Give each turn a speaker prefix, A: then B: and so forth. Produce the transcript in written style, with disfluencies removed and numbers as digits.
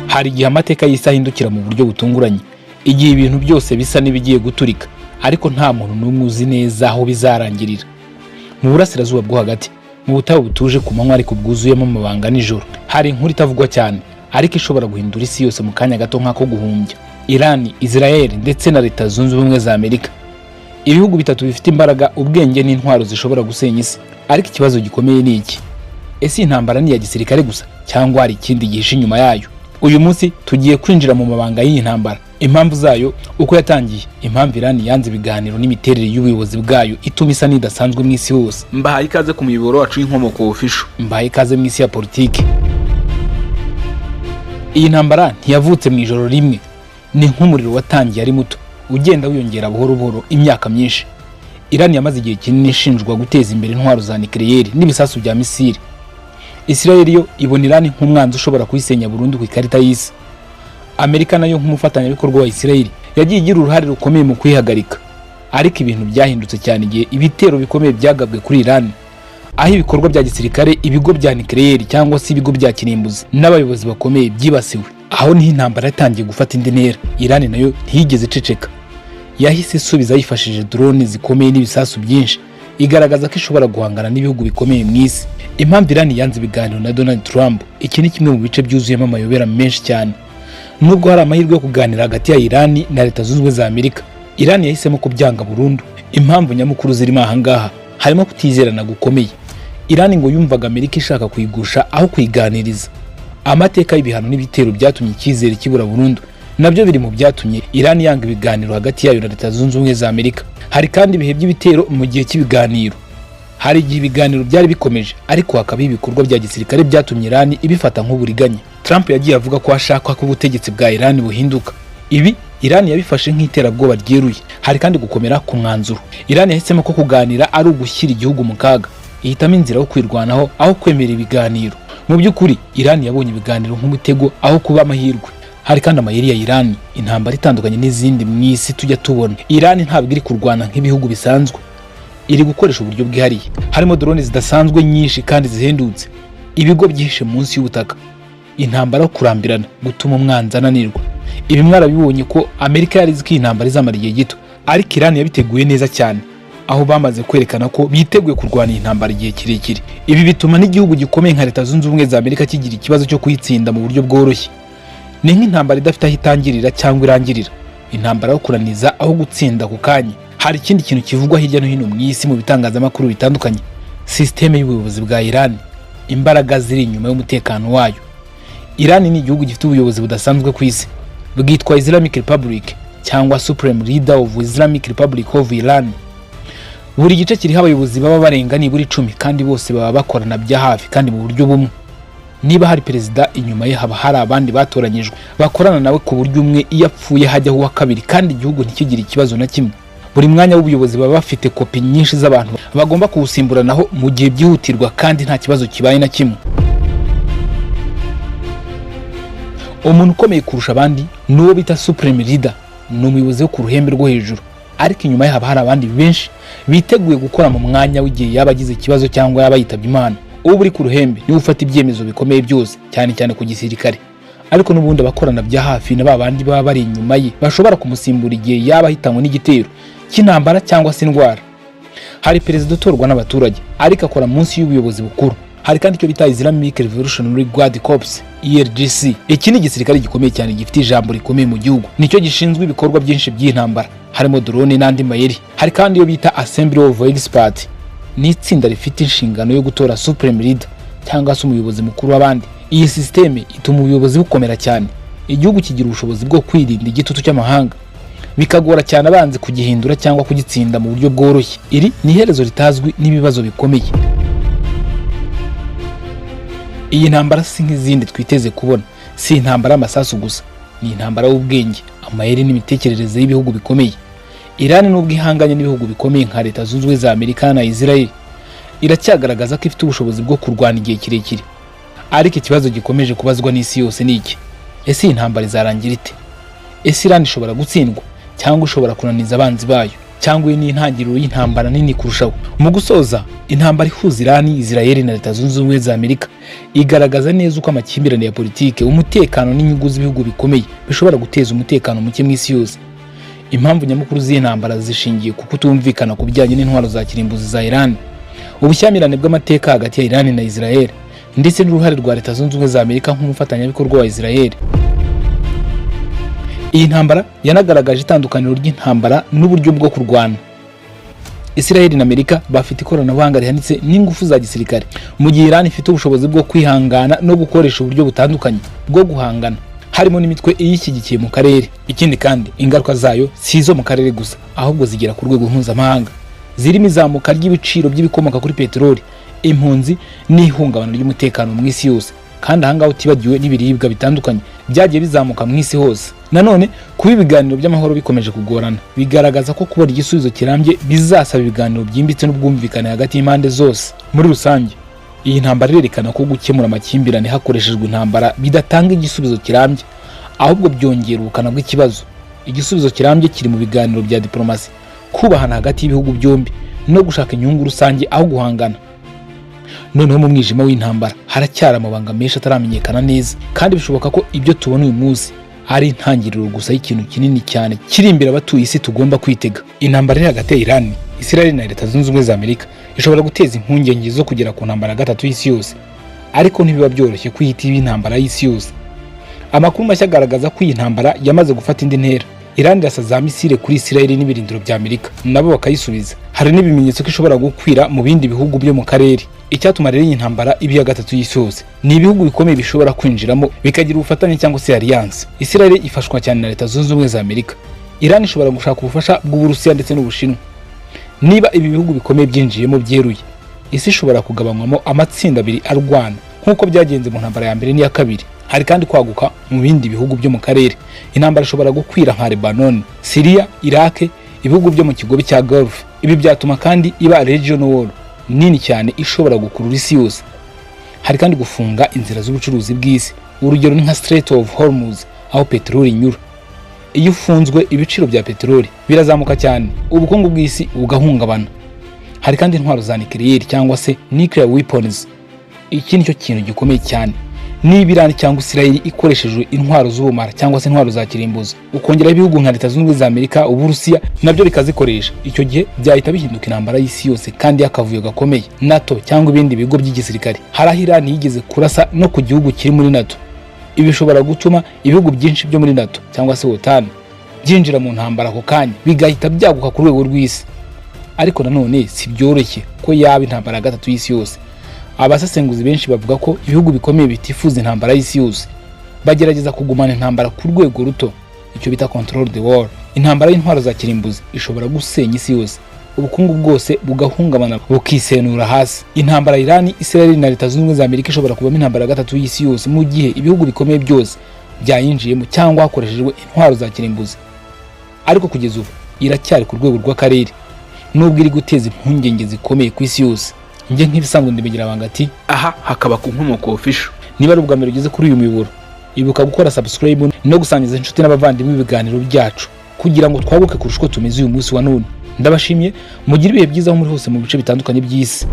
A: Hari igihe amateka y'isi ahindukira mu buryo butunguranye, igihe ibintu byose bisa n'ibigiye guturika, ariko nta muntu n'umwe uzi neza aho bizarangirira. Mu Burasirazuba bwo Hagati, mu butayu butuje ku manywa ariko bwuzuyemo amabanga nijoro, hari inkuru itavugwa cyane ariko ishobora guhindura isi yose mu kanya gato nk'ako guhumbya. Irani, Israel ndetse na Leta Zunze Ubumwe za Amerika, ibihugu bitatu bifite imbaraga, ubwenge n'intwaro zishobora gusenya isi. Ariko ikibazo gikomeye ni iki: ese iyi ntambara ni iya gisirikare gusa cyangwa hari ikindi gihishe inyuma yayo? Uyu munsi tugiye kwinjira mu mabanga y'iyi ntambara, impamvu zayo, uko yatangiye, impamvu Irani yanze ibiganiro n'imiterere y'ubuyobozi bwayo ituma isa n'idasanzwe mu isi hose.
B: Mbahaye ikaze ku muyoboro wacu w'Inkomoko Official.
A: Mbahaye ikaze mu isi ya politiki. Iyi ntambara ntiyavutse mu ijoro rimwe. Ni nk'umuriro watangiye ari muto, ugenda wiyongera buhoro buhoro imyaka myinshi. Irani yamaze igihe kinini ishinjwa guteza imbere intwaro za nucléaire n'ibisasu bya misile. Israel yo ibona Irani nk'umwanzi ushobora kuyisenya burundu ku ikarita y'isi. Amerika nayo, nk'umufatanyabikorwa wa Israel, yagiye igira uruhare rukomeye mu kuyihagarika. Ariko ibintu byahindutse cyane igihe ibitero bikomeye byagabwe kuri Irani, aho ibikorwa bya gisirikare, ibigo bya nucléaire cyangwa se ibigo bya kirimbuzi n'abayobozi bakomeye byibasiwe. Aho niho intambara yatangiye gufata indi ntera. Irani nayo ntiyigeze iceceka. Yahise isubiza yifashishije drone zikomeye n'ibisasu byinshi, igaragaza ko ishobora guhangana n'ibihugu bikomeye mu isi. Impamvu Irani yanze ibiganiro na Donald Trump: iki ni kimwe mu bice byuzuyemo amayobera menshi cyane. Nubwo hari amahirwe yo kuganira hagati ya Irani na Leta Zunze Ubumwe za Amerika, Irani yahisemo kubyanga burundu. Impamvu nyamukuru zirimo ahangaha harimo kutizerana gukomeye. Irani ngo yumvaga Amerika ishaka kuyigusha aho kuyiganiriza. Amateka y'ibihano n'ibitero byatumye icyizere kibura burundu nabyo biri mu byatumye Irani yanga ibiganiro hagati yayo na Leta Zunze Ubumwe za Amerika. Hari kandi ibihe by'ibitero mu gihe cy'ibiganiro. Hari igihe ibiganiro byari bikomeje ariko hakaba ibikorwa bya gisirikare byatumye Irani ibifata nk'uburiganya. Trump yagiye avuga ko ashaka ko ubutegetsi bwa Irani buhinduka. Ibi Irani yabifashe nk'iterabwoba ryeruye. Hari kandi gukomera ku mwanzuro. Irani yahisemo ko kuganira ari ugushyira igihugu mu kaga, ihitamo inzira yo kwirwanaho aho kwemera ibiganiro. Mu by'ukuri, Irani yabonye ibiganiro nk'umutego aho kuba amahirwe. Hari kandi amayeri ya Irani. Intambara itandukanye n'izindi mu isi tujya tubona. Irani ntabwo iri kurwana nk'ibihugu bisanzwe. Iri gukoresha uburyo bwihariye, harimo drone zidasanzwe nyinshi kandi zihendutse, ibigo byihishe munsi y'ubutaka, intambara yo kurambirana, gutuma umwanzi ananirwa. Ibi mwarabibonye ko Amerika yari izi ko iyi ntambara izamara igihe gito, ariko Irani yabiteguye neza cyane, aho bamaze kwerekana ko biteguye kurwana iyi ntambara igihe kirekire. Ibi bituma n'igihugu gikomeye nka Leta Zunze Ubumwe za Amerika kigira ikibazo cyo kuyitsinda mu buryo bworoshye. Ni nk'intambara idafite aho itangirira cyangwa irangirira, intambara yo kuraniza aho gutsinda ku kanya. Hari ikindi kintu kivugwa hirya no hino mu isi mu bitangazamakuru bitandukanye: sisiteme y'ubuyobozi bwa Irani, imbaraga ziri inyuma y'umutekano wayo. Irani ni igihugu gifite ubuyobozi budasanzwe ku isi, bwitwa Islamic Republic cyangwa Supreme Leader of Islamic Republic of Iran. Buri gice kiriho abayobozi baba barenga nibura 10, kandi bose baba bakorana bya hafi kandi mu buryo bumwe. Niba hari perezida, inyuma ye haba hari abandi batoranyijwe bakorana nawe, ku buryo umwe iyo apfuye hajyaho uwa kabiri kandi igihugu ntikigire ikibazo na kimwe. Buri mwanya w'ubuyobozi baba bafite kopi nyinshi z'abantu bagomba kuwusimburanaho mu gihe byihutirwa, kandi nta kibazo kibaye na kimwe. Umuntu ukomeye kurusha abandi ni uwo bita Supreme Leader. Ni umuyobozi wo ku ruhembe rwo hejuru, ariko inyuma ye haba hari abandi benshi biteguye gukora mu mwanya w'igihe yaba agize ikibazo cyangwa yaba yitabye Imana. Uba uri ku ruhembe niwe ufata ibyemezo bikomeye byose, cyane cyane ku gisirikare, ariko n'ubundi abakorana bya hafi na ba bandi baba bari inyuma ye bashobora kumusimbura igihe yaba ahitanywe n'igitero cy'intambara cyangwa se indwara. Hari perezida utorwa n'abaturage ariko akora munsi y'ubuyobozi bukuru. Hari kandi icyo bita Islamic Revolutionary Guard Corps, IRGC. Iki ni igisirikare gikomeye cyane, gifite ijambo rikomeye mu gihugu. Nicyo gishinzwe ibikorwa byinshi by'intambara, harimo drone n'andi mayeri. Hari kandi iyo bita Assembly of Experts. Ni itsinda rifite inshingano yo gutora Supreme Leader cyangwa se umuyobozi mukuru w'abandi. Iyi sisiteme ituma ubuyobozi bukomera cyane, igihugu kigira ubushobozi bwo kwirinda igitutu cy'amahanga, bikagora cyane abanzi kugihindura cyangwa kugitsinda mu buryo bworoshye. Iri ni iherezo ritazwi n'ibibazo bikomeye. Iyi ntambara si nk'izindi twiteze kubona. Si intambara y'amasasu gusa, ni intambara y'ubwenge, amayeri n'imitekerereze y'ibihugu bikomeye. Irani, nubwo ihanganye n'ibihugu bikomeye nka Leta Zunze Ubumwe za Amerika na Israel, iracyagaragaza ko ifite ubushobozi bwo kurwana igihe kirekire. Ariko ikibazo gikomeje kubazwa n'isi yose ni iki: ese iyi ntambara izarangira ite? Ese Irani ishobora gutsindwa cyangwa ishobora kunaniza abanzi bayo? Cyangwa iyi ni intangiriro y'intambara nini kurushaho? Mu gusoza, intambara ihuza Irani, Israel na Leta Zunze Ubumwe za Amerika igaragaza neza uko amakimbirane ya politike, umutekano n'inyungu z'ibihugu bikomeye bishobora guteza umutekano muke mu isi yose. Impamvu nyamukuru z'iyi ntambara zishingiye ku kutumvikana ku bijyanye n'intwaro za kirimbuzi za Iran, ubushyamirane bw'amateka hagati ya Iran na Israel, ndetse n'uruhare rwa Leta Zunze Ubumwe za Amerika nk'umufatanyabikorwa wa Israel. Iyi ntambara yanagaragaje itandukaniro ry'intambara n'uburyo bwo kurwana. Israel na Amerika bafite ikoranabuhanga rihanitse n'ingufu za gisirikare, mu gihe Iran ifite ubushobozi bwo kwihangana no gukoresha uburyo butandukanye bwo guhangana, harimo n'imitwe iyishyigikiye mu karere. Ikindi kandi, ingaruka zayo si izo mu karere gusa, ahubwo zigera ku rwego mpuzamahanga, zirimo izamuka ry'ibiciro by'ibikomoka kuri peteroli, impunzi n'ihungabana ry'umutekano mu isi yose. Kandi ahangaha utibagiwe n'ibiribwa bitandukanye byagiye bizamuka mu isi hose. Nanone kuba ibiganiro by'amahoro bikomeje kugorana bigaragaza ko kubona igisubizo kirambye bizasaba ibiganiro byimbitse n'ubwumvikane hagati y'impande zose. Muri rusange, iyi ntambara irerekana ko gukemura amakimbirane hakoreshejwe intambara bidatanga igisubizo kirambye, ahubwo byongera ubukana bw'ikibazo. Igisubizo kirambye kiri mu biganiro bya diplomasi, kubahana hagati y'ibihugu byombi no gushaka inyungu rusange aho guhangana. Noneho mu mwijima w'intambara haracyari amabanga menshi ataramenyekana neza, kandi bishoboka ko ibyo tubona uyu munsi ari intangiriro gusa y'ikintu kinini cyane kiri imbere abatuye isi tugomba kwitega. Intambara iri hagati ya Iran, Israel na Leta Zunze Ubumwe za Amerika ishobora guteza impungenge zo kugera ku ntambara ya gatatu y'isi yose, ariko ntibiba byoroshye kwihita iba intambara y'isi yose. Amakuru mashya agaragaza ko iyi ntambara yamaze gufata indi ntera. Iran irasa za misile kuri Israel n'ibirindiro bya Amerika, nabo bakayisubiza. Hari n'ibimenyetso ko ishobora gukwira mu bindi bihugu byo mu karere. Icyatuma rero iyi ntambara iba iya gatatu y'isi yose ni ibihugu bikomeye bishobora kwinjiramo, bikagira ubufatanye cyangwa se alliance. Israel ifashwa cyane na Leta Zunze Ubumwe za Amerika. Iran ishobora gushaka ubufasha bw'Uburusiya ndetse n'Ubushinwa. Niba ibi bihugu bikomeye byinjiyemo byeruye, isi ishobora kugabanywamo amatsinda abiri arwana, nk'uko byagenze mu ntambara ya mbere n'iya kabiri. Hari kandi kwaguka mu bindi bihugu byo mu karere. Intambara ishobora gukwira nka Lebanon, Syria, Iraq, ibihugu byo mu kigobe cya Gulf. Ibi byatuma kandi iba regional war nini cyane ishobora gukurura isi yose. Hari kandi gufunga inzira z'ubucuruzi bw'isi. Urugero ni nka Strait of Hormuz, aho peteroli inyura. Iyo ufunzwe, ibiciro bya peteroli birazamuka cyane, ubukungu bw'isi bugahungabana. Hari kandi intwaro za nucléaire cyangwa se nuclear weapons. Iki nicyo kintu gikomeye cyane. Niba Iran cyangwa Israel ikoresheje intwaro z'ubumara cyangwa se intwaro za kirimbuzi, ukongeraho ibihugu nka Leta Zunze Ubumwe za Amerika, Uburusiya nabyo bikazikoresha, icyo gihe byahita bihinduka intambara y'isi yose kandi y'akavuyo gakomeye. NATO cyangwa ibindi bigo by'igisirikare, hari aho Iran yigeze kurasa no ku gihugu kiri muri NATO. Ibi bishobora gutuma ibihugu byinshi byo muri NATO cyangwa se OTAN byinjira mu ntambara ako kanya, bigahita byaguka ku rwego rw'isi. Ariko nanone si byoroshye ko yaba intambara ya gatatu y'isi yose. Abasesenguzi benshi bavuga ko ibihugu bikomeye bitifuza intambara y'isi yose, bagerageza kugumana intambara ku rwego ruto, icyo bita control the war. Intambara y'intwaro za kirimbuzi ishobora gusenya isi yose, ubukungu bwose bugahungabana, bukisenura hasi. Intambara Irani, Israel na Leta Zunze Ubumwe za Amerika ishobora kubamo intambara ya gatatu y'isi yose mu gihe ibihugu bikomeye byose byayinjiyemo cyangwa hakoreshejwe intwaro za kirimbuzi. Ariko kugeza ubu iracyari ku rwego rw'akarere, nubwo iri guteza impungenge zikomeye ku isi yose. Njye nk'ibisanzwe ndibigira banga ati
B: Aha hakaba ku Nkomoko Official.
A: Niba ari ubwa mbere ugeze kuri uyu muyoboro, ibuka gukora subscribe no gusangiza inshuti n'abavandimwe ibiganiro byacu kugira ngo twaguke kurusha uko tumeze uyu munsi wa none. Ndabashimiye, mugire ibihe byiza aho muri hose mu bice bitandukanye by'isi.